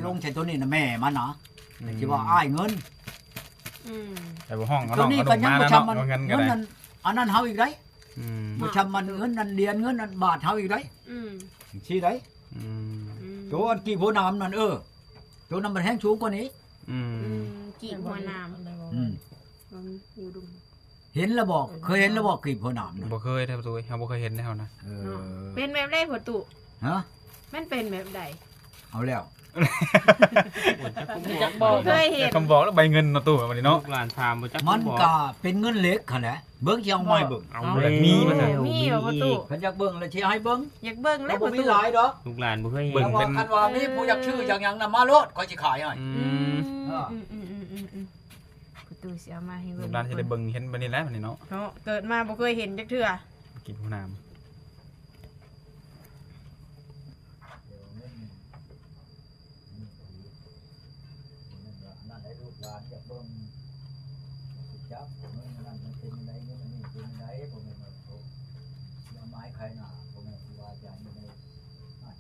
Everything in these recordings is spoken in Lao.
ລົງໃສ່ໂຕນີ້ນະແມ່ມັນນະ ອືມ ທີ່ວ່າອ້າຍເງິນ ອືມ ແຕ່ບໍ່ຮ້ອງເອົານ້ອງເອົານຸ່ມມານະເນາະ ເງິນກໍໄດ້ ອັນນັ້ນເຮົາອີກໄດ໋ ອືມ ບໍ່ຊ່ຳມັນເງິນນັ້ນຫຼຽນເງິນນັ້ນບາດເຮົາອີກໄດ໋ ອືມ ຈັ່ງຊີ້ໄດ໋ ອືມ ອືມ ໂຕອັນກີບຫົວໜາມນັ້ນ ເອີ ໂຕນັ້ນມັນແຮງສູງກວ່ານີ້ ອືມ ອືມ ກີບຫົວໜາມ ອືມ ເບິ່ງຢູ່ດຸ່ມ ເຫັນແລ້ວບໍ່? ເອີ ເຄີຍເຫັນແລ້ວບໍ່? ກີບຫົວໜາມນະ ບໍ່ເຄີຍເດ້ພໍ່ຕູ້ເອີຍ ເຮົາບໍ່ເຄີຍເຫັນເດ້ເຮົານະ ເອີ ເນາະ ເປັນແບບໃດພໍ່ຕູ້? ຮະ? ມັນເປັນແບບໃດ? ເອົາແລ້ວ ບໍ່ຈັກບອກ ບໍ່ເຄີຍເຫັນ ຄຳບອກແລ້ວໃບເງິນເນາະຕູ້ ບັດນີ້ເນາະ ລູກຫຼານຖາມບໍ່ຈັກ ມັນກໍເປັນເງິນເຫຼັກຫັ້ນແຫຼະ ເບິ່ງຊິເອົາມາໃຫ້ເບິ່ງ ເອົາ ມີບໍ່? ມີບໍ່ພໍ່ຕູ້? ຄັນຢາກເບິ່ງແລ້ວຊິໃຫ້ເບິ່ງ ຢາກເບິ່ງແລ້ວພໍ່ຕູ້ ບໍ່ມີຫຼາຍດອກ ລູກຫຼານບໍ່ເຄີຍເຫັນ ແຕ່ວ່າຄັນວ່າມີຜູ້ຢາກຊື້ຢາກຫຍັງນະ ມາໂລດ ຂ້ອຍຊິຂາຍໃຫ້ ອືມ ເອີ ອືມໆໆໆ ປະຕູຊິເອົາມາໃຫ້ເບິ່ງ ລູກຫຼານຊິໄດ້ເບິ່ງເຫັນບັດນີ້ແຫຼະບັດນີ້ເນາະ ເນາະ ເກີດມາບໍ່ເຄີຍເຫັນຈັກເທື່ອ ກິນຫົວໜາມ ນັ້ນໃຫ້ລູກຫຼານຢາກເບິ່ງ ຢາກຮູ້ຈັກ ເງິນອັນນັ້ນມັນເປັນຈັ່ງໃດ ເງິນອັນນີ້ເປັນຈັ່ງໃດ ບໍ່ແມ່ນວ່າເອົາມາຂາຍໜ້າ ບໍ່ແມ່ນຄູບາອາຈານຢູ່ໃນ ອໍ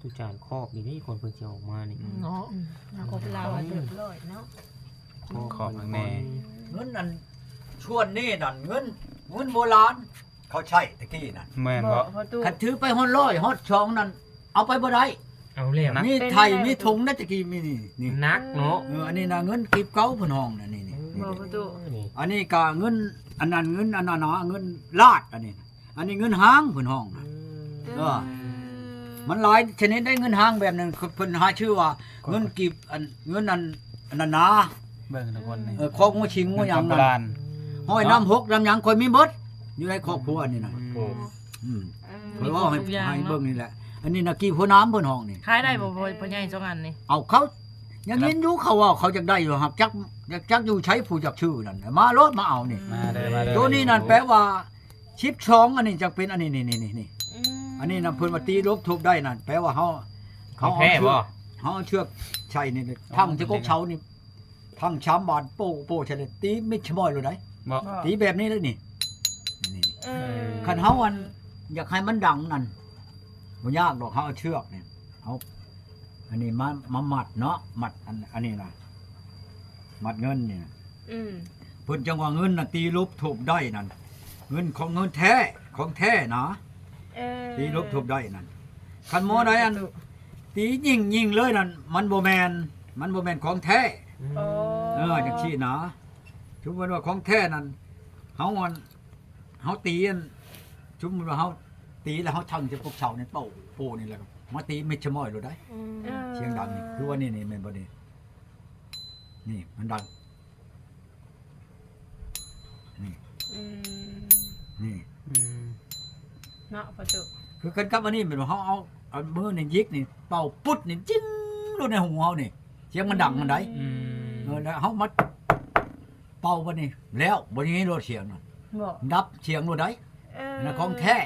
ຕຸຈານຄອບນີ້ເດ້ ກ່ອນເພິ່ນຊິອອກມານີ້ ເນາະ ອືມ ເຮົາກໍລາວວ່າເລີກຮ້ອຍເນາະ ຄອບ ຄອບແນ່ ເງິນອັນ ສ່ວນນີ້ນັ້ນ ເງິນ ເງິນໂບລານ ເຂົາໃຊ້ຕະກີ້ນັ້ນ ແມ່ນບໍ່? ຄັນຖືໄປຮອດຮ້ອຍຮອດສອງນັ້ນ ເອົາໄປບໍ່ໄດ້ ເອົາແລ້ວ ມີໄຖມີຖົງນະຕະກີ້ ມີນີ້ ນີ້ ໜັກເນາະ ເອີ ອັນນີ້ນະ ເງິນກີບເກົ່າເພິ່ນຮ້ອງນະ ນີ້ ນີ້ ນີ້ ອັນນີ້ກະເງິນ ອັນນັ້ນ ເງິນອັນນັ້ນນະ ເງິນລາດ ອັນນີ້ ອັນນີ້ເງິນຫ້າງເພິ່ນຮ້ອງນະ ອືມ ເອີ ມັນຫຼາຍຊະນິດໃດ໋ ເງິນຫ້າງແບບນັ້ນ ເພິ່ນຫາຊື່ວ່າເງິນກີບ ອັນ ເງິນອັນ ອັນນັ້ນນະ ເບິ່ງທຸກຄົນນີ້ ເອີ ຄອງງູຊິງງູຫຍັງນັ້ນ ຫ້ອຍນ້ຳຫົກນ້ຳຫຍັງ ຂ້ອຍມີເບິດ ຢູ່ໃນຄອບຄົວນີ້ນະ ອືມ ອືມ ເອີ ຂ້ອຍເວົ້າໃຫ້ ໃຫ້ເບິ່ງນີ້ແຫຼະ ອັນນີ້ນະ ກີບຫົວໜາມເພິ່ນຮ້ອງນີ້ ຂາຍໄດ້ບໍ່ ພໍ່ໃຫຍ່ ສອງອັນນີ້? ເອົາ ເຂົາ ຍັງເຫັນຢູ່ ເຂົາເວົ້າ ເຂົາຢາກໄດ້ຢູ່ ຫາກຈັກ ຈັກ ຈັກຢູ່ໃສຜູ້ຢາກຊື້ນັ້ນ ມາໂລດ ມາເອົານີ້ ມາເດີ ມາເດີ ໂຕນີ້ນັ້ນແປວ່າ ສິບສອງ ອັນນີ້ຈັ່ງເປັນ ອັນນີ້ ນີ້ ນີ້ ນີ້ ອືມ ອັນນີ້ນະ ເພິ່ນວ່າຕີລົບທຸບໄດ້ນັ້ນ ແປວ່າເຮົາ ເຮົາເອົາເຊືອກ ເຮົາເອົາເຊືອກໃສ່ນີ້ ທັງໃສ່ກົກເສົານີ້ ທັງສາມບານ ໂປ້ ໂປ້ໃສ່ເລີຍ ຕີມິດຊະມ້ອຍໂລດໄດ໋ ບໍ່ ຕີແບບນີ້ເລີຍນີ້ ນີ້ ເອີ ຄັນເຮົາອັນ ຢາກໃຫ້ມັນດັງນັ້ນ ບໍ່ຍາກດອກ ເຮົາເອົາເຊືອກນີ້ ເອົາ ອັນນີ້ມາ ມາມັດເນາະ ມັດອັນ ອັນນີ້ນະ ມັດເງິນນີ້ນະ ອືມ ເພິ່ນຈັ່ງວ່າເງິນນະ ຕີລົບທຸບໄດ້ນັ້ນ ເງິນຂອງ ເງິນແທ້ ຂອງແທ້ນະ ເອີ ຕີລົບທຸບໄດ້ນັ້ນ ຄັນໝໍໃດອັນ ຕີຍິງ ຍິງເລີຍນັ້ນ ມັນບໍ່ແມ່ນ ມັນບໍ່ແມ່ນຂອງແທ້ ອືມ ເອີ ຈັ່ງຊີ້ນະ ສົມມຸດວ່າຂອງແທ້ນັ້ນ ເຮົາອັນ ເຮົາຕີອັນ ສົມມຸດວ່າເຮົາຕີແລ້ວ ເຮົາທັງຈະປົກເສົານີ້ ໂປ້ ໂປ້ນີ້ແຫຼະ ມາຕີມິດຊະມ້ອຍໂລດໄດ໋ ອືມ ເອີ ສຽງດັງນີ້ ຄືວ່ານີ້ ນີ້ແມ່ນບໍ່ນີ້? ນີ້ມັນດັງ ນີ້ ອືມ ນີ້ ອືມ ເນາະພໍ່ຕູ້ ຄືກັນກັບອັນນີ້ແມ່ນວ່າເຮົາເອົາ ເອົາມືນີ້ຍິກນີ້ ເປົ່າປຸດນີ້ຈິ້ງໂລດໃນຫູເຮົານີ້ ສຽງມັນດັງຫັ້ນໃດ໋ ອືມ ເອີ ແລ້ວເຮົາມາເປົ່າບັດນີ້ ແລ້ວບໍ່ໄດ້ຍິນໂລດສຽງນັ້ນ ບໍ່ ດັບສຽງໂລດໃດ໋ ເອີ ອັນນັ້ນຂອງແທ້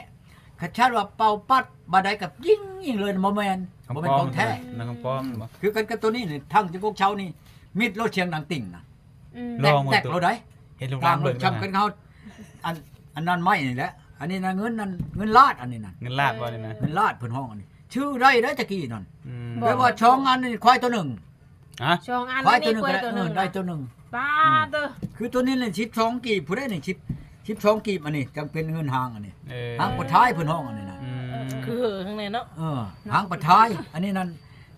ຄັນຊາດວ່າເປົ່າປັດບາດໃດກໍຍິງ ຍິງເລີຍ ບໍ່ແມ່ນ ຂອງ ບໍ່ແມ່ນຂອງແທ້ ຂອງແທ້ ນັ້ນຂອງປອມ ຄືກັນກັບໂຕນີ້ນີ້ ທັງຈະກົກເສົານີ້ ມິດໂລດ ສຽງດັງຕິ່ງນະ ອືມ ແຕກ ແຕກໂລດໃດ໋ ເຮັດລູກຫຼານເບິ່ງ ຊ່ຳກັນເຮົາ ອັນ ອັນນັ້ນໄມ້ນີ້ແຫຼະ ອັນນີ້ນະ ເງິນນັ້ນ ເງິນລາດ ອັນນີ້ນະ ເງິນລາດບໍ່ນີ້ນະ ເງິນລາດເພິ່ນຮ້ອງອັນນີ້ ຊື່ໄດ້ເດ້ຕະກີ້ນັ້ນ ອືມ ແປວ່າສອງອັນນີ້ ຄວາຍໂຕໜຶ່ງ ຮະ ສອງອັນ ຄວາຍໂຕໜຶ່ງ ໄດ້ໂຕໜຶ່ງ ເອີ ໄດ້ໂຕໜຶ່ງ ປ້າ ອືມ ເຕີ ຄືໂຕນີ້ແຫຼະ ສິບສອງກີບ ຜູ້ໃດນີ້ ສິບ ສິບສອງກີບ ອັນນີ້ຈັ່ງເປັນເງິນຫ້າງ ອັນນີ້ ເອີ ຫ້າງປະທາຍເພິ່ນຮ້ອງ ອັນນີ້ນະ ອືມ ຄືເຫີຂ້າງໃນເນາະ ເອີ ຫ້າງປະທາຍ ອັນນີ້ນັ້ນ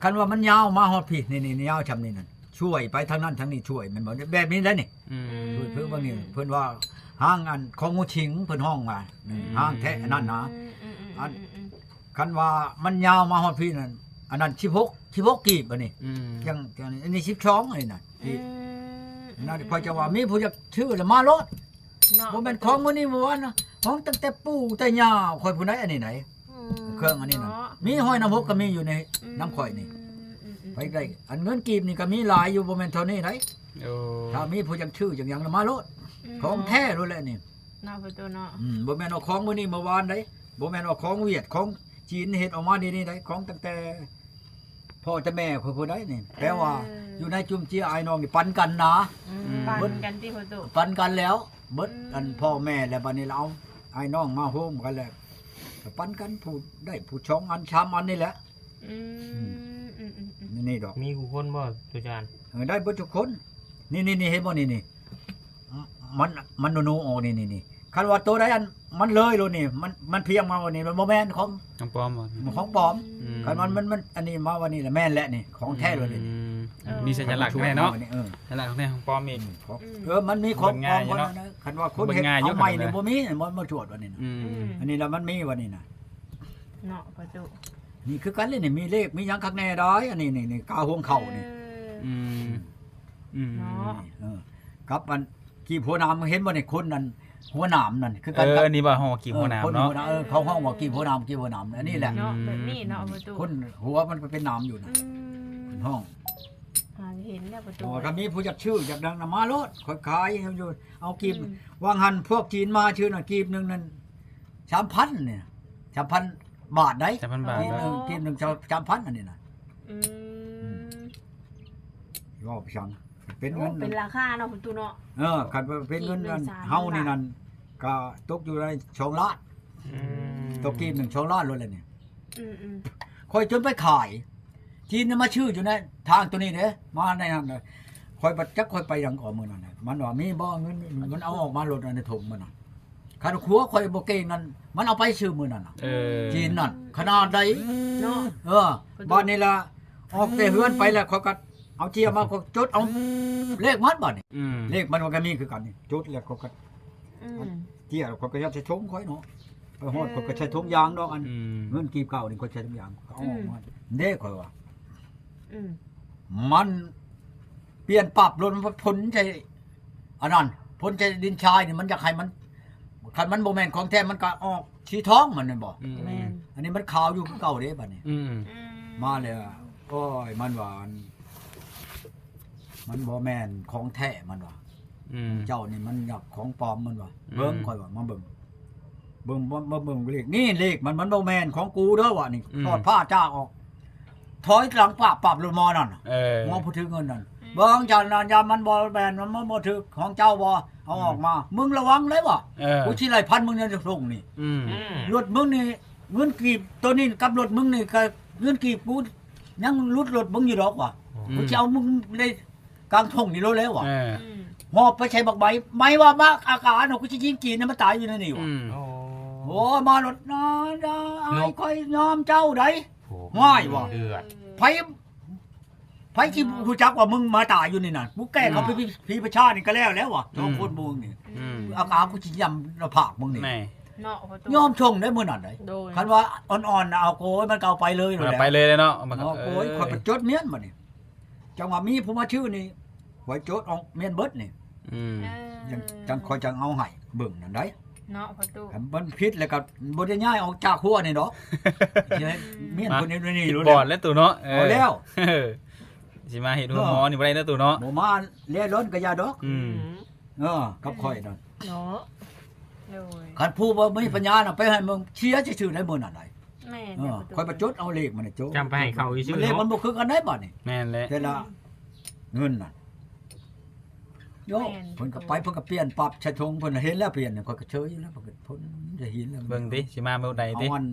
ຄັນວ່າມັນຍາວມາຮອດພີ້ ນີ້ ນີ້ ຍາວຊ່ຳນີ້ນັ້ນ ຊ່ວຍໄປທາງນັ້ນທາງນີ້ ຊ່ວຍແມ່ນບໍ່ ແບບນີ້ແຫຼະນີ້ ອືມ ຊ່ວຍເພິ່ນວ່ານີ້ ເພິ່ນວ່າຫ້າງອັນຂອງງູຊິງ ເພິ່ນຮ້ອງວ່າ ອືມ ຫ້າງແທ້ອັນນັ້ນນະ ອືມ ອັນ ອືມ ຄັນວ່າມັນຍາວມາຮອດພີ້ນັ້ນ ອັນນັ້ນສິບຫົກ ສິບຫົກກີບ ອັນນີ້ ອືມ ຈັ່ງ ຈັ່ງ ອັນນີ້ສິບສອງ ອັນນີ້ນະ ອືມ ນັ້ນ ອືມ ຂ້ອຍຈະວ່າມີຜູ້ຢາກຊື້ລະມາໂລດ ເນາະ ບໍ່ແມ່ນຂອງມື້ນີ້ມື້ວານນະ ຂອງຕັ້ງແຕ່ປູ່ແຕ່ຍ່າຂ້ອຍພຸ້ນໃດ໋ ອັນນີ້ໃດ໋ ອືມ ເຄື່ອງອັນນີ້ນະ ເນາະ ມີຫ້ອຍນ້ຳຫົກກໍມີຢູ່ໃນ ອືມ ນຳຂ້ອຍນີ້ ອືມ ອືມ ໄປໄດ້ ອັນເງິນກີບນີ້ກໍມີຫຼາຍຢູ່ ບໍ່ແມ່ນເທົ່ານີ້ໃດ໋ ໂອ້ ຖ້າມີຜູ້ຢາກຊື້ຢາກຫຍັງລະມາໂລດ ອືມ ຂອງແທ້ໂລດແຫຼະນີ້ ເນາະ ປະຕູເນາະ ອືມ ບໍ່ແມ່ນເອົາຂອງມື້ນີ້ມື້ວານໃດ໋ ບໍ່ແມ່ນເອົາຂອງຫວຽດຂອງຈີນເຮັດອອກມານີ້ໆໃດ໋ ຂອງຕັ້ງແຕ່ພໍ່ແຕ່ແມ່ຂ້ອຍພຸ້ນໃດ໋ນີ້ ເອີ ແປວ່າຢູ່ໃນຈຸມເຈຍອ້າຍນ້ອງນີ້ປັນກັນນະ ອືມ ອືມ ປັນກັນຕິພໍ່ຕູ້ ປັນກັນແລ້ວ ເບິດ ອືມ ອັນພໍ່ແມ່ແລ້ວ ບັດນີ້ລະເອົາອ້າຍນ້ອງມາໂຮມກັນແລ້ວ ກໍປັນກັນ ຜູ້ໄດ້ຜູ້ສອງອັນສາມອັນນີ້ແຫຼະ ອືມ ອືມ ອືມ ອືມ ນີ້ດອກ ມີຄູ່ຄົນບໍ່ ຕູຈານ? ເອີ ໄດ້ເບິດທຸກຄົນ. ນີ້ໆໆ ເຫັນບໍ່ ນີ້ໆ ມັນ ມັນໂນໆ ອອກ ນີ້ໆໆ. ຄັນວ່າໂຕໃດອັນມັນເລີຍໂລດນີ້ ມັນ ມັນພຽງມາວ່ານີ້ ມັນບໍ່ແມ່ນຂອງ ຂອງປອມບໍ່? ຂອງປອມ. ອືມ ຄັນມັນ ມັນ ມັນອັນນີ້ມາວ່ານີ້ລະແມ່ນແຫຼະນີ້ ຂອງແທ້ໂລດນີ້. ອືມ ເອີ ມີສັນຍະລັກແນ່ເນາະ ຂອງແທ້ລະນີ້ ເອີ ສັນຍະລັກຂອງແທ້ຂອງປອມອີກ. ອືມ ຂອງ ອືມ ເອີ ມັນມີຂອງປອມ ເບິ່ງງ່າຍຢູ່ເນາະ ເນາະ. ຄັນວ່າຄົນເຮັດ ເບິ່ງງ່າຍຢູ່ ເອົາໃໝ່ນີ້ ຄັນວ່າ ບໍ່ມີ ບໍ່ ບໍ່ຈວດວ່ານີ້ນະ. ອືມ ອືມ ອັນນີ້ລະມັນມີວ່ານີ້ນະ. ເນາະ ປະຕູ ນີ້ຄືກັນເລີຍນີ້ ມີເລກມີຫຍັງຄັກແນ່ດອຍ ອັນນີ້ ນີ້ ນີ້ ກາຫົວເຂົ່ານີ້. ເອີ ອືມ ອືມ ເນາະ ເອີ ກັບອັນກີບຫົວໜາມ ເຫັນບໍ່ນີ້ ຄົນນັ້ນຫົວໜາມນັ້ນຄືກັນ. ເອີ ກັບ ອັນນີ້ວ່າຫໍ່ກີບຫົວໜາມເນາະ. ເອີ ເຂົາຮ້ອງວ່າກີບຫົວໜາມ ກີບຫົວໜາມ ອັນນີ້ແຫຼະ ເນາະ ແບບນີ້ເນາະ ປະຕູ ຄົນຫົວມັນກໍເປັນໜາມຢູ່ນະ. ອືມ ເພິ່ນຮ້ອງ ຫາເຫັນແລ້ວປະຕູ. ໂອ້ ຖ້າມີຜູ້ຢາກຊື້ຢາກນັ້ນນະ ມາໂລດ ຂ້ອຍຂາຍຢູ່ ເອົາກີບ. ອືມ ວ່າງຫັ້ນພວກຈີນມາຊື້ນະ ກີບໜຶ່ງນັ້ນ ສາມພັນນີ້ ສາມພັນບາດໃດ໋. ສາມພັນບາດ ກີບໜຶ່ງ ເນາະ ກີບໜຶ່ງສາມພັນ ອັນນີ້ນະ. ອືມ ອືມ ເວົ້າໄປຊັ້ນ ເປັນເງິນ ໂອ້ ເປັນລາຄາເນາະ ປະຕູເນາະ. ເອີ ຄັນວ່າເປັນເງິນ ກີບໜຶ່ງ ອັນ ສາມພັນ ເຮົານີ້ນັ້ນ ບາດ ກໍຕົກຢູ່ໃນສອງລ້ານ. ອືມ ຕົກກີບໜຶ່ງສອງລ້ານໂລດແຫຼະນີ້. ອືມໆ ຂ້ອຍຈົນໄປຂາຍ ຈີນນະມາຊື້ຢູ່ໃນທາງໂຕນີ້ເດ້ ມາໃນນັ້ນເດ້. ຂ້ອຍບັດຈັກຂ້ອຍໄປຫຍັງກໍມື້ນັ້ນນະ ມັນວ່າມີບໍ່ເງິນ ມັນເອົາອອກມາໂລດໃນຖົງມັນນະ. ຄັນຜົວຂ້ອຍບໍ່ເກັ່ງນັ້ນ ມັນເອົາໄປຊື້ມື້ນັ້ນນະ. ເອີ ຈີນນັ້ນຂະໜາດໃດເນາະ. ເອີ ບາດນີ້ລະ ອອກແຕ່ເຮືອນໄປແລ້ວ ຂ້ອຍກໍເອົາເຈ້ຍມາ ຂ້ອຍຈົດເອົາເລກມັນບາດນີ້. ອືມ ເລກມັນ ມັນກໍມີຄືກັນນີ້ ຈົດແລ້ວຂ້ອຍກໍ ອືມ ເຈ້ຍ ຂ້ອຍກໍຍັດໃສ່ຖົງຂ້ອຍເນາະ. ໄປຮອດ ເອີ ຂ້ອຍກໍໃສ່ຖົງຢາງດອກ ອັນ ອືມ ເງິນກີບເກົ່ານີ້ ຂ້ອຍໃສ່ຖົງຢາງ ກໍເອົາອອກມາ. ອືມ ເດ້ ຂ້ອຍວ່າ ອືມ ມັນປ່ຽນປັບໂລດ ມັນພົ້ນໃສ່ອັນນັ້ນ ພົ້ນໃສ່ດິນຊາຍນີ້ ມັນຢາກໃຫ້ມັນ ຄັນມັນບໍ່ແມ່ນຂອງແທ້ ມັນກໍອອກສີທອງ ມັນແມ່ນບໍ່? ອືມ ແມ່ນ ອັນນີ້ມັນຂາວຢູ່ຄືເກົ່າເດ້ ບາດນີ້. ອືມ ອືມ ມາແລ້ວ ໂອ້ຍ ມັນວ່າ ມັນບໍ່ແມ່ນຂອງແທ້ ມັນວ່າ. ອືມ ເຈົ້ານີ້ມັນຢາກຂອງປອມ ມັນວ່າ. ອືມ ເບິ່ງ ຂ້ອຍວ່າ ມາເບິ່ງ ເບິ່ງ ມາ ມາເບິ່ງເລກ ນີ້ເລກມັນ ມັນບໍ່ແມ່ນຂອງກູເດີ ວ່ານີ້. ອືມ ຖອດຜ້າຈາກອອກ ຖອຍຫຼັງປາບໆ ລົງໝໍນັ້ນນະ. ເອີ ໝໍຜູ້ຖືເງິນນັ້ນ. ອືມ ເບິ່ງ ຈາກນັ້ນ ຢ້ານມັນບໍ່ແມ່ນ ມັນ ມັນບໍ່ຖືກຂອງເຈົ້າບໍ່? ເອົາອອກມາ. ອືມ ມຶງລະວັງເລີຍວ່າ. ເອີ ກູຊິໄລ່ຟັນມຶງໃນຖົງນີ້. ອືມ ອືມ ລົດມຶງນີ້ ເງິນກີບໂຕນີ້ກັບລົດມຶງນີ້ ກໍເງິນກີບກູຍັງຫຼຸດລົດມຶງຢູ່ດອກວ່າ. ອືມ ກູຊິເອົາມຶງໃນ ກາງທົ່ງນີ້ໂລດແລ້ວວ່າ. ເອີ ອືມ ຫອບໄປໃສ່ບັກໄມ້ ໄມ້ວ່າມາອາການ ກູຊິຍິງຈີນໃຫ້ມັນຕາຍຢູ່ໃນນີ້ວ່າ. ອືມ ໂອ້ ໂອ້ ມາໂລດນະ ນະ ອ້າຍ ຂ້ອຍຍອມເຈົ້າໃດ. ໂອ້ ຫວາຍວ່າ ເດືອດ ໃຜ ໃຜຊິ ອືມ ຮູ້ຈັກວ່າມຶງມາຕາຍຢູ່ນີ້ນະ. ກູແກ້ເຂົາ ອືມ ຜີ ຜີປະຊານີ້ກໍແລ້ວແລ້ວວ່າ. ອືມ ສອງຄົນມຶງນີ້ ອືມ ອາການກູຊິຢຳໜ້າຜາກມຶງນີ້. ແມ່ ເນາະ ຍອມຊົງໄດ້ມື້ນັ້ນໃດ. ໂດຍ ຄັນວ່າອ່ອນໆນະ ເອົາໂກຍ ມັນກໍເອົາໄປເລີຍ. ມັນເອົາໄປເລີຍເນາະ. ເອົາໂກຍ ເອີ ຂ້ອຍໄປຈົດມ້ຽນບັດນີ້. ຈັ່ງວ່າມີຜູ້ມາຊື້ນີ້ ຂ້ອຍໂຈດອອກແມ່ນເບິດນີ້. ອືມ ເອີ ຈັ່ງ ຈັ່ງຂ້ອຍຈັ່ງເອົາໃຫ້ເບິ່ງນັ້ນໄດ໋. ເນາະ ພໍ່ຕູ້ ຄັນມັນຜິດແລ້ວກໍບໍ່ໄດ້ຍ້າຍອອກຈາກຄົວນີ້ດອກ. ຊິໃຫ້ແມ່ນ ມາ ຄົນນີ້ນີ້ໂລດ ບອດແລ້ວຕູ້ເນາະ. ເອີ ເອົາແລ້ວ ຊິມາເຮັດໂຮງໝໍນີ້ບໍ່ໄດ້ເດີຕູ້ເນາະ. ບໍ່ມາແລະລ້ອນກໍຢ່າດອກ. ອືມ ອືມ ເອີ ກັບຂ້ອຍນັ້ນເນາະ. ໂດຍ ຄັນຜູ້ບໍ່ມີປັນຍານະ ໄປໃຫ້ເບິ່ງເຊຍຊື່ໆໃນມື້ນັ້ນໃດ໋. ແມ່ນ ເອີ ຂ້ອຍໄປຈົດເອົາເລກມັນໂຈະ ຈຳໄປໃຫ້ເຂົາຊື່ໆ ເລກມັນບໍ່ຄືກັນໄດ໋ບາດນີ້. ແມ່ນແຫຼະ ແຕ່ລະເງິນນະ ໂຍ ແມ່ນ ເພິ່ນກໍໄປ ເພິ່ນກໍປ່ຽນປັບໃສ່ຖົງ ເພິ່ນເຫັນແລ້ວປ່ຽນ ຂ້ອຍກໍເຊີຍຢູ່ແລ້ວ ເພິ່ນກໍພົ້ນຈະເຫັນແລ້ວ. ເບິ່ງຕິ ຊິມາມື້ໃດຕິ ເອົາອັນ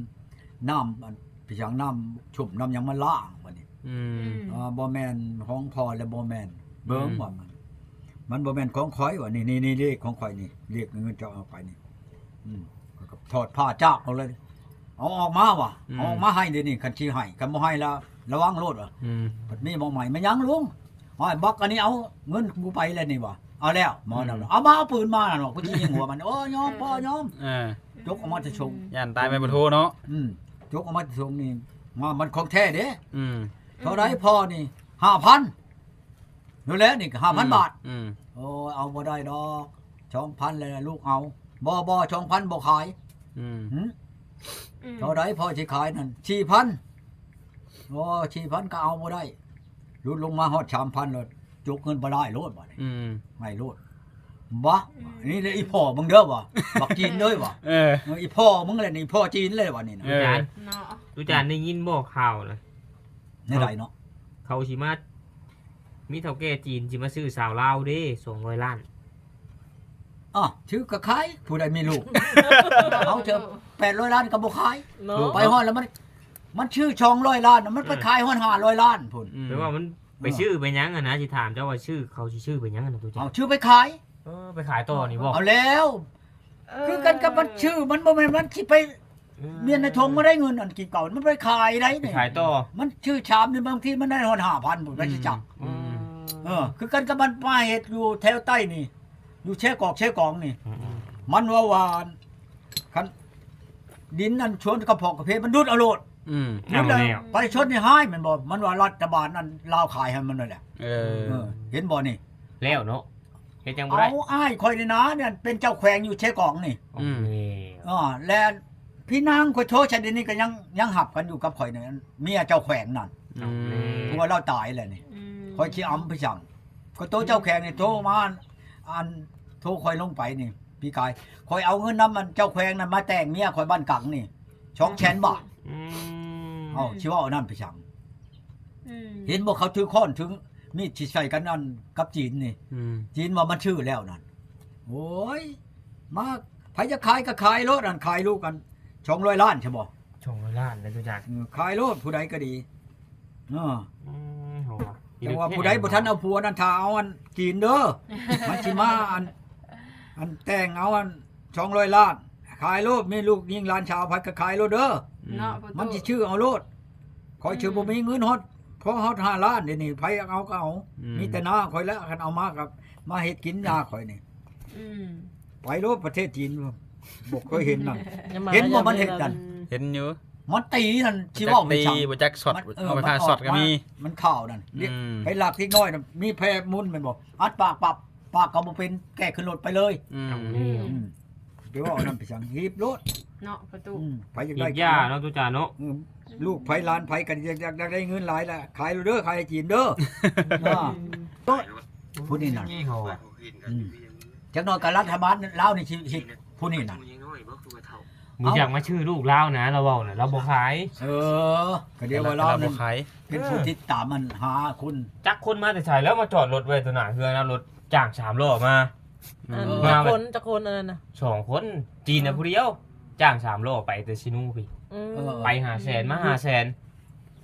ນ້ຳ ອັນ ໄປຫຍັງ ນ້ຳຊົມ ນ້ຳຫຍັງມາລ້າງບາດນີ້. ອືມ ອືມ ອ່າ ບໍ່ແມ່ນຂອງພໍ່ ແລະບໍ່ແມ່ນ ເບິ່ງ ອືມ ວ່າມັນ ມັນບໍ່ແມ່ນຂອງຂ້ອຍວ່າ ນີ້ ນີ້ ນີ້ເລກຂອງຂ້ອຍນີ້ ເລກເງິນເຈົ້າເອົາໄປນີ້. ອືມ ຂ້ອຍກໍຖອດຜ້າຈາກເອົາເລີຍ ເອົາອອກມາວ່າ ອືມ ເອົາອອກມາໃຫ້ດຽວນີ້ ຄັນຊິໃຫ້ ຄັນບໍ່ໃຫ້ລະ ລະວັງໂລດວ່າ. ອືມ ບັດມີໝໍໃໝ່ ແມ່ນຫຍັງລຸງ? ໂອ້ຍ ບັກອັນນີ້ເອົາເງິນກູໄປແລ້ວນີ້ວ່າ. ເອົາແລ້ວໝໍນັ້ນ ອືມ ເອົາມາ ເອົາປືນມານັ້ນວ່າ ກູຊິຍິງຫົວມັນ. ໂອ້ຍ ຍອມ ອືມ ພໍ່ຍອມ. ເອີ ຈົກອອກມາແຕ່ຊົງ ຢ້ານຕາຍໄປບໍ່ໂທເນາະ. ອືມ ຈົກອອກມາແຕ່ຊົງນີ້ ມາ ມັນຂອງແທ້ເດ້. ອືມ ເທົ່າໃດພໍ່ນີ້? ຫ້າພັນ. ໂດນແລ້ວນີ້ກໍຫ້າພັນ ອືມ ບາດ. ອືມ ໂອ້ຍ ເອົາບໍ່ໄດ້ດອກ ສອງພັນແລ້ວລູກເອົາ. ບໍ່ ບໍ່ ສອງພັນບໍ່ຂາຍ. ອືມ ຫື ອືມ ເທົ່າໃດພໍຊິຂາຍນັ້ນ? ສີ່ພັນ. ໂອ້ ສີ່ພັນກໍເອົາບໍ່ໄດ້ ຫຼຸດລົງມາຮອດສາມພັນໂລດ ຈົກເງິນບໍ່ໄດ້ໂລດບາດນີ້. ອືມ ໃຫ້ໂລດ. ບະ ອືມ ນີ້ແຫຼະອີ່ພໍ່ມຶງເດີບະ ບັກຈີນເດີບະ. ເອີ ເອີ ອີ່ພໍ່ມຶງແຫຼະນີ້ ພໍ່ຈີນແຫຼະບາດນີ້ນະ. ເອີ ຈານ ເນາະ ຕູຈານໄດ້ຍິນບໍ່ຂ່າວນະ? ແນວໃດເນາະ? ເຂົາ ເຂົາຊິມາ ມີເຖົ້າແກ່ຈີນຊິມາຊື້ສາວລາວເດ້ ສອງຮ້ອຍລ້ານ. ອ້າ ຊື້ກໍຂາຍ ຜູ້ໃດມີລູກ ເອົາເທື່ອແປດຮ້ອຍລ້ານກໍບໍ່ຂາຍເນາະ. ໄປຮອດແລ້ວມັນ ມັນຊື້ສອງຮ້ອຍລ້ານນະ ມັນໄປ ເອີ ຂາຍຮອດຫ້າຮ້ອຍລ້ານພຸ້ນ. ອືມ ແປວ່າມັນໄປ ເອີ ຊື້ໄປຫຍັງຫັ້ນນະ ຊິຖາມເຈົ້າວ່າຊື້ ເຂົາຊິຊື້ໄປຫຍັງຫັ້ນນະ ຕູ້ຈານ? ເອົາ ຊື້ໄປຂາຍ. ເອີ ໄປຂາຍຕໍ່ນີ້ບໍ? ເອົາແລ້ວ ເອີ ຄືກັນກັບມັນຊື້ ມັນບໍ່ແມ່ນມັນຊິໄປ ເອີ ມ້ຽນໃນຖົງມາໄດ້ເງິນອັນກີບເກົ່າ ມັນໄປຂາຍໄດ້ນີ້ ໄປຂາຍຕໍ່. ມັນຊື້ຊາມນີ້ ບາງທີມັນໄດ້ຮອດຫ້າພັນພຸ້ນ ໃຜຊິຈັກ. ອືມ ອືມ ເອີ ຄືກັນກັບມັນມາເຮັດຢູ່ແຖວໃຕ້ນີ້ ຢູ່ເຊກອກເຊກອງນີ້ ອືມ ມັນເວົ້າວ່າ ຄັນ ດິນອັນສວນກະເພາະກະເພ ມັນດຸດເອົາໂລດ. ອືມ ດຸດແລ້ວ ເອົາແລ້ວ ປະຊາຊົນນີ້ຮ້າຍແມ່ນບໍ່? ມັນວ່າລັດຖະບານອັນລາວຂາຍໃຫ້ມັນນັ້ນແຫຼະ. ເອີ ເອີ ເຫັນບໍ່ນີ້? ແລ້ວເນາະ ເຮັດຫຍັງບໍ່ໄດ້. ເອົາ ອ້າຍຂ້ອຍນີ້ນະ ເປັນເຈົ້າແຂວງຢູ່ເຊກອງນີ້. ອືມ ເອີ ແລະພີ່ນາງຂ້ອຍໂທໃສ່ດຽວນີ້ກໍຍັງ ຍັງຮັບກັນຢູ່ກັບຂ້ອຍນີ້ ເມຍເຈົ້າແຂວງນັ້ນ. ອືມ ຜົວລາວຕາຍແລ້ວນີ້. ອືມ ຂ້ອຍຊິອຳໄປສັ່ງ ກໍໂຕເຈົ້າແຂວງນີ້ໂທມາ ອັນ ໂທຂ້ອຍລົງໄປນີ້ ປີກາຍ ຂ້ອຍເອົາເງິນນຳອັນເຈົ້າແຂວງນັ້ນມາແຕ່ງເມຍຂ້ອຍບ້ານກັງນີ້ ສອງແສນບາດ. ອືມ ເອົາ ຊິເວົ້າອັນນັ້ນໄປສັງ? ອືມ ເຫັນບໍ່ ເຂົາຖືຄ້ອນຖືມີດຊິໃສ່ກັນອັນກັບຈີນນີ້. ອືມ ຈີນວ່າມັນຊື້ແລ້ວນັ້ນ. ໂອ້ຍ ມາ ໃຜຈະຂາຍກໍຂາຍໂລດ ອັນຂາຍລູກກັນສອງຮ້ອຍລ້ານ ໃຊ່ບໍ່? ສອງຮ້ອຍລ້ານນະ ຕູຈານ. ເອີ ຂາຍໂລດ ຜູ້ໃດກໍດີ. ເອີ ອືມ ໂຫ ແຕ່ວ່າຜູ້ໃດບໍ່ທັນເອົາຜົວນັ້ນ ຖ້າເອົາອັນຈີນເດີ ມັນຊິມາອັນ ອັນແຕ່ງເອົາອັນສອງຮ້ອຍລ້ານ ຂາຍໂລດ ມີລູກຍິງຫຼານສາວໃຜກໍຂາຍໂລດເດີ. ອືມ ເນາະ ມັນຊິຊື້ເອົາໂລດ. ຂ້ອຍ ອືມ ຊິບໍ່ມີເງິນຮອດ ພໍຮອດຫ້າລ້ານ ດຽວນີ້ໃຜເອົາກໍເອົາ. ອືມ ມີແຕ່ໜ້າຂ້ອຍແຫຼະ ຄັນເອົາມາກໍມາເຮັດກິນໜ້າຂ້ອຍນີ້. ອືມ ໄປໂລດປະເທດຈີນ ບໍ່ເຄີຍເຫັນນັ້ນ. ເຫັນບໍ່ມັນເຮັດນັ້ນ? ເຫັນຢູ່ ມັນຕີນັ້ນ ຊິເວົ້າໄປ ບໍ່ຈັກຕີ ບໍ່ຈັກຊັອດ ມັນ ເອີ ເອົາໄຟຟ້າຊັອດກໍມີ ມັນຂ່າວນັ້ນ. ອືມ ໄປລັກເດັກນ້ອຍນັ້ນ ມີແພມຸນແມ່ນບໍ່? ອັດປາກປັບ ປາກກໍບໍ່ເປັນ ແກ້ຂຶ້ນລົດໄປເລີຍ. ອືມ ອືມ ໄປເວົ້ານຳໄປສັງ ຮີບໂລດເນາະ ປະຕູ. ອືມ ໃຜຢາກໄດ້ຢາເນາະ ຕູຈານເນາະ. ອືມ ລູກໃຜຫຼານໃຜກໍຢາກ ຢາກ ຢາກໄດ້ເງິນຫຼາຍລະ ຂາຍໂລດເດີ ຂາຍໃຫ້ຈີນເດີ. ອືມ ຜູ້ນີ້ນະ ອືມ ຈັກໜ້ອຍກໍລັດຖະບານລາວນີ້ຊິເຮັດ ຜູ້ນີ້ນະ ບໍ່ຢາກມາຊື້ລູກລາວນະ ລາວເວົ້ານະ ລາວບໍ່ຂາຍ. ເອີ ກໍດຽວວ່າລາວນັ້ນ ເປັນຜູ້ຕິດຕາມມັນຫາຄົນ ຈັກຄົນມາແຕ່ໃສ ແລ້ວມາຈອດລົດໄວ້ຕໍ່ໜ້າເຮືອນ ເອົາລົດຈ້າງສາມລໍ້ມາ. ອືມ ມາຈັກຄົນ ຈັກຄົນອັນນັ້ນນະ? ສອງຄົນ ຈີນນະ ອືມ ຜູ້ດຽວ ຈ້າງສາມລໍ້ໄປແຕ່ຊິນູພີ້. ອືມ ເອີ ໄປຫ້າແສນ ມາຫ້າແສນ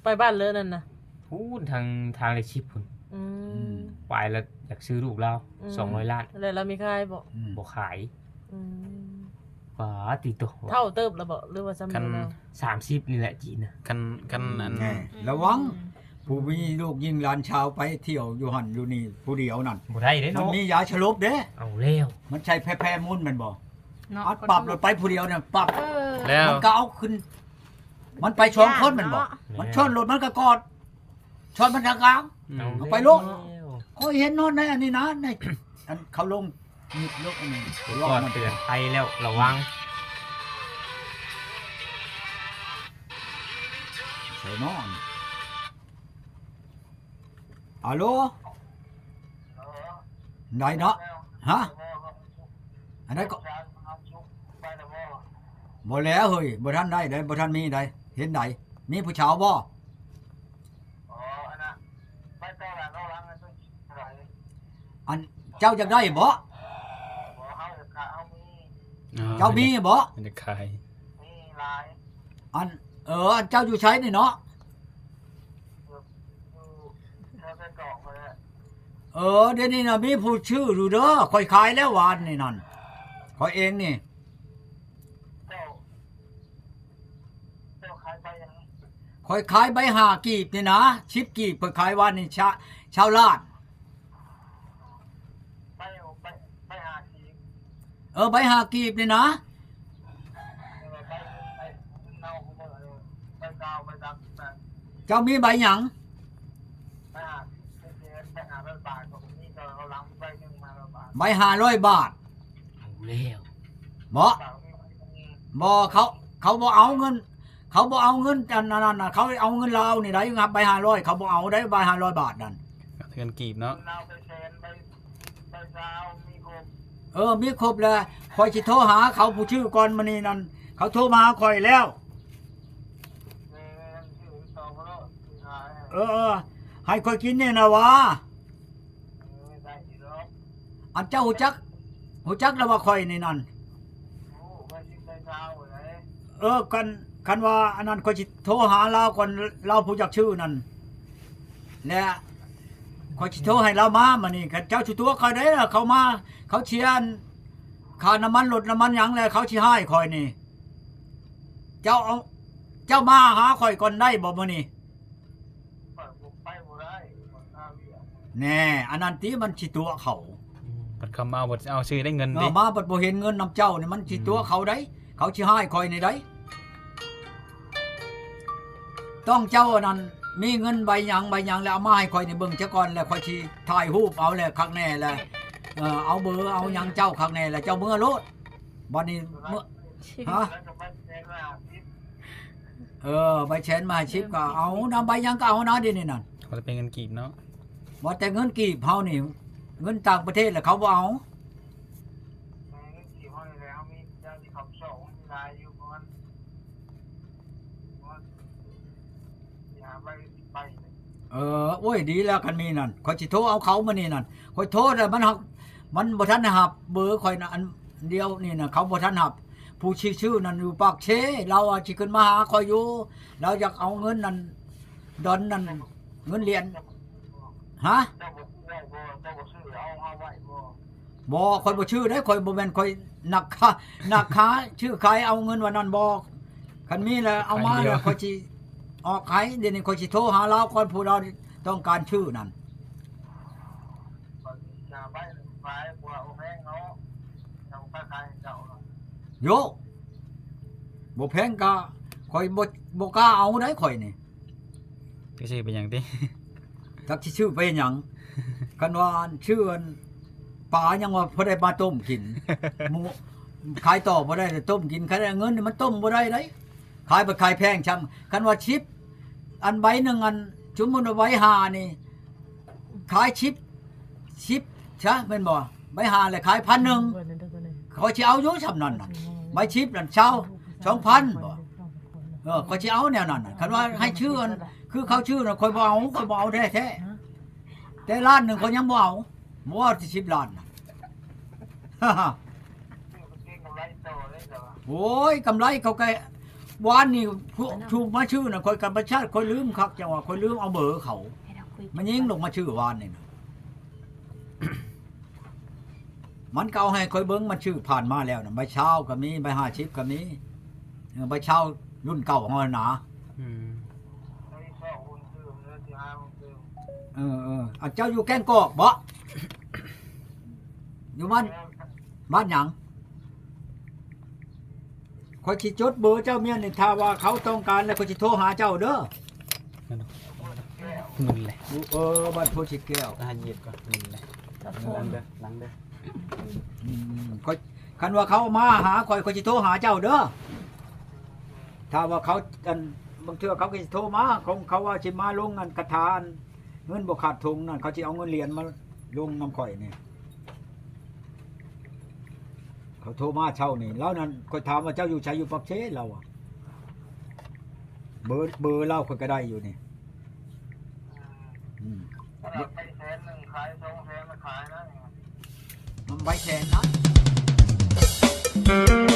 ໄປບ້ານເລີນັ້ນນະ ພຸ້ນ ທາງ ທາງເລກສິບພຸ້ນ. ອືມ ອືມ ໄປແລ້ວຢາກຊື້ລູກລາວ ອືມ ສອງຮ້ອຍລ້ານ ແລ້ວລາວມີຂາຍບໍ່? ອືມ ບໍ່ຂາຍ. ອືມ ປາຕິໂຕ ເຖົ້າເຕີບແລ້ວບໍ່ ຫຼືວ່າສ່ຳນີ້ແລ້ວ? ສາມສິບນີ້ແຫຼະຈີນນະ. ຄັນ ຄັນ ອືມ ອັນ ແນ່ ລະວັງ ອືມ ຜູ້ມີລູກຍິງຫຼານສາວໄປທ່ຽວຢູ່ຫັ້ນຢູ່ນີ້ຜູ້ດຽວນັ້ນ ບໍ່ໄດ້ເດ້ເນາະ ມັນມີຢາສະຫຼົບເດ້. ເອົາແລ້ວ ມັນໃຊ້ແພມຸນແມ່ນບໍ່? ເນາະ ອັດປັບລົດໄປຜູ້ດຽວນັ້ນ ປັບ ເອີ ແລ້ວ ມັນກໍເອົາຂຶ້ນ ມັນໄປສອງຄົນແມ່ນບໍ່? ແມ່ນ ມັນຊົນລົດ ມັນກໍກອດ ຊອດມັນທາງກາງ ອືມ ເອົາໄປໂລດ. ຂ້ອຍເຫັນນອນໃນອັນນີ້ນະ ໃນ ອັນເຂົາລົງ ນິບລົງອັນນີ້ ກອດເຕືອນໄພແລ້ວ ລະວັງ. ໃສ່ນອນ ອາໂລ ໄດ້ເນາະ ຮະ ອັນໃດກໍ ບໍ່ແລ້ວເຮີ້ຍ ບໍ່ທັນໄດ້ໃດ ບໍ່ທັນມີໃດ ເຫັນໃດ ມີຜູ້ສາວບໍ່? ອັນເຈົ້າຢາກໄດ້ບໍ່? ເຈົ້າມີບໍ່? ຢາກຂາຍ ອັນ ເອີ ອັນເຈົ້າຢູ່ໃສນີ້ເນາະ? ເອີ ດຽວນີ້ນະ ມີຜູ້ຊື້ຢູ່ເດີ ຂ້ອຍຂາຍແລ້ວວານນີ້ນັ້ນ ຂ້ອຍເອງນີ້. ຂ້ອຍຂາຍໃບຫ້າກີບນີ້ນະ ສິບກີບ ຂ້ອຍຂາຍວານນີ້ ຊາວລ້ານ. ເອີ ໃບຫ້າກີບນີ້ນະ ເຈົ້າມີໃບຫຍັງ? ໃບຫ້າຮ້ອຍບາດ ເອົາແລ້ວ ບໍ່ ບໍ່ ເຂົາ ເຂົາບໍ່ເອົາເງິນ ເຂົາບໍ່ເອົາເງິນອັນນັ້ນນະ ເຂົາເອົາເງິນລາວນີ້ໄດ໋ ໃບຫ້າຮ້ອຍ ເຂົາບໍ່ເອົາໄດ໋ ໃບຫ້າຮ້ອຍບາດນັ້ນ ເງິນກີບເນາະ. ເອີ ມີຄົບແລ້ວ ຂ້ອຍຊິໂທຫາເຂົາຜູ້ຊື່ກ່ອນມື້ນີ້ນັ້ນ ເຂົາໂທມາຫາຂ້ອຍແລ້ວ. ເອີ ເອີ ໃຫ້ຂ້ອຍກິນແດ່ນະຫວາ. ອັນເຈົ້າຮູ້ຈັກ ຮູ້ຈັກແລ້ວວ່າຂ້ອຍນີ້ນັ້ນ ເອີ ກັນ ຄັນວ່າອັນນັ້ນ ຂ້ອຍຊິໂທຫາລາວກ່ອນ ລາວຜູ້ຢາກຊື້ນັ້ນ ແລະ ຂ້ອຍຊິໂທໃຫ້ລາວມາ ມານີ້ ຄັນເຈົ້າຊິຕົວະຂ້ອຍໄດ້ລະ ເຂົາມາ ເຂົາເສຍຄ່ານ້ຳມັນລົດນ້ຳມັນຫຍັງ ແລະ ເຂົາຊິຮ້າຍຂ້ອຍນີ້ ເຈົ້າເອົາ ເຈົ້າມາຫາຂ້ອຍກ່ອນໄດ້ບໍ່ມື້ນີ້? ຂ້ອຍບໍ່ໄປບໍ່ໄດ້ ຂ້ອຍຄາວຽກ. ແນ່ ອັນນັ້ນຕິ ມັນຊິຕົວະເຂົາ ອືມ ບັດເຂົາມາເອົາ ບັດເອົາຊື້ໄດ້ເງິນເດ້ ເອີ ມາບັດບໍ່ເຫັນເງິນນຳເຈົ້ານີ້ ມັນຊິຕົວະເຂົາໄດ໋ ອືມ ເຂົາຊິຮ້າຍຂ້ອຍນີ້ໄດ໋. ຕ້ອງເຈົ້າອັນນັ້ນ ມີເງິນໃບຫຍັງໃບຫຍັງ ແລ້ວເອົາມາໃຫ້ຂ້ອຍນີ້ເບິ່ງຊະກ່ອນ ແລ້ວຂ້ອຍຊິຖ່າຍຮູບເອົາ ແລ້ວຄັກແນ່ ແລ້ວ ເອີ ເອົາເບີເອົາຫຍັງເຈົ້າຄັກແນ່ ແລ້ວເຈົ້າເມືອໂລດ ບັດນີ້ເມືອ ຮະ ເອີ ໃບແສນມາຫ້າສິບກໍເອົານຳ ໃບຫຍັງກໍເອົານຳ ດຽວນີ້ນັ້ນ ບໍ່ໄດ້ເປັນເງິນກີບເນາະ ວ່າແຕ່ເງິນກີບເຮົານີ້ ເງິນຕ່າງປະເທດລະເຂົາບໍ່ເອົາ ເງິນກີບເຮົານີ້ແຫຼະ ເຮົາມີເຈົ້າທີ່ເຂົາຊອກ ມັນຫຼາຍຢູ່ ປະມານ ປະມານສີ່ຫ້າໃບ ສິບໃບ. ເອີ ໂອ້ຍ ດີແລ້ວ ຄັນມີນັ້ນ ຂ້ອຍຊິໂທເອົາເຂົາມື້ນີ້ນັ້ນ ຂ້ອຍໂທແລ້ວ ມັນ ມັນບໍ່ທັນໄດ້ຮັບເບີຂ້ອຍນະ ອັນດຽວນີ້ນະ ເຂົາບໍ່ທັນຮັບ ຜູ້ຊິຊື້ນັ້ນຢູ່ປາກເຊ ລາວວ່າຊິຂຶ້ນມາຫາຂ້ອຍຢູ່ ລາວຢາກເອົາເງິນນັ້ນ ດອນນັ້ນ ເງິນຫຼຽນ ຮະ ເຈົ້າບໍ່ຊື້ໄດ້ບໍ່? ເຈົ້າບໍ່ຊື້ເອົາເຮົາໄວ້ບໍ່? ບໍ່ ຂ້ອຍບໍ່ຊື້ເດ້ ຂ້ອຍບໍ່ແມ່ນ ຂ້ອຍນັກຄ້າ ນັກຄ້າຊື້ຂາຍເອົາເງິນວ່ານັ້ນບໍ່ ຄັນມີແລ້ວເອົາມາແລ້ວຂ້ອຍຊິອອກຂາຍ ດຽວນີ້ຂ້ອຍຊິໂທຫາລາວກ່ອນ ຜູ້ລາວຕ້ອງການຊື້ນັ້ນ ໂຢ ບໍ່ແພງກະ ຂ້ອຍບໍ່ ບໍ່ກ້າເອົາໄດ໋ ຂ້ອຍນີ້. ຈະຊື້ໄປຫຍັງຕິ? ຈັກຊິຊື້ໄປເຮັດຫຍັງ? ຄັນວ່າຊື້ອັນປາຫຍັງວ່າພໍໄດ້ມາຕົ້ມກິນ ໝູ ຂາຍຕໍ່ບໍ່ໄດ້ແຕ່ຕົ້ມກິນ ຄັນໄດ້ເງິນນີ້ມັນຕົ້ມບໍ່ໄດ້ໃດ໋ ຂາຍໄປຂາຍແພງຊ່ຳ ຄັນວ່າສິບ ອັນໃບໜຶ່ງ ອັນສົມມຸດວ່າໃບຫ້ານີ້ ຂາຍສິບ ສິບຊະແມ່ນບໍ່? ໃບຫ້າແຫຼະຂາຍພັນໜຶ່ງ ຂ້ອຍຊິເອົາຢູ່ຊ່ຳນັ້ນນະ ໃບສິບນັ້ນຊາວ ສອງພັນບໍ່? ເອີ ຂ້ອຍຊິເອົາແນວນັ້ນນະ ຄັນວ່າໃຫ້ຊື້ອັນ ຄືເຂົາຊື້ນະ ຂ້ອຍບໍ່ເອົາ ຂ້ອຍບໍ່ເອົາແທ້ໆ ແຕ່ລ້ານໜຶ່ງຂ້ອຍຍັງບໍ່ເອົາ ບໍ່ວ່າສິບລ້ານນະ. ໂອ້ຍ ກຳໄລເຂົາກະ ວານນີ້ ຜູ້ ຜູ້ມາຊື້ນະ ຂ້ອຍກະບໍ່ຊາດ ຂ້ອຍລືມຄັກ ຈັ່ງວ່າຂ້ອຍລືມເອົາເບີເຂົາ ມາຍິງລົງມາຊື້ວານນີ້ນະ ມັນກະເອົາໃຫ້ຂ້ອຍເບິ່ງ ມັນຊື້ຜ່ານມາແລ້ວນະ ໃບຊາວກະມີ ໃບຫ້າສິບກະມີ ເອີ ໃບຊາວລຸ້ນເກົ່າເຮົາຫັ້ນນະ ອືມ ເອີໆ ອັນເຈົ້າຢູ່ແກ້ງກອກບໍ? ຢູ່ບ້ານ ບ້ານຫຍັງ? ຂ້ອຍຊິຈົດເບີເຈົ້າເມຍນີ້ ຖ້າວ່າເຂົາຕ້ອງການແລ້ວ ຂ້ອຍຊິໂທຫາເຈົ້າເດີ. ມຶນແຫຼະ ເອີ ບ້ານໂພຊິແກ້ວ ຫາຫຍິບກ່ອນ ມຶນແຫຼະ ຫຼັງເດີ ຫຼັງເດີ ອືມ ຂ້ອຍ ຄັນວ່າເຂົາມາຫາຂ້ອຍ ຂ້ອຍຊິໂທຫາເຈົ້າເດີ. ຖ້າວ່າເຂົາ ອັນ ບາງເທື່ອເຂົາກໍຊິໂທມາ ຂອງເຂົາວ່າຊິມາລົງອັນກະຖາ ເງິນບໍ່ຂາດຖົງນັ້ນ ເຂົາຊິເອົາເງິນຫຼຽນມາລົງນຳຂ້ອຍນີ້ ເຂົາໂທມາເຊົ້ານີ້ ລາວນັ້ນ ຂ້ອຍຖາມວ່າເຈົ້າຢູ່ໃສ ຢູ່ປາກເຊ ລາວວ່າ ເບີ ເບີລາວຂ້ອຍກໍໄດ້ຢູ່ນີ້ ອືມ ຂະໜາດໃບແສນໜຶ່ງຂາຍສອງແສນ ຂາຍນະ ມັນໃບແສນນະ.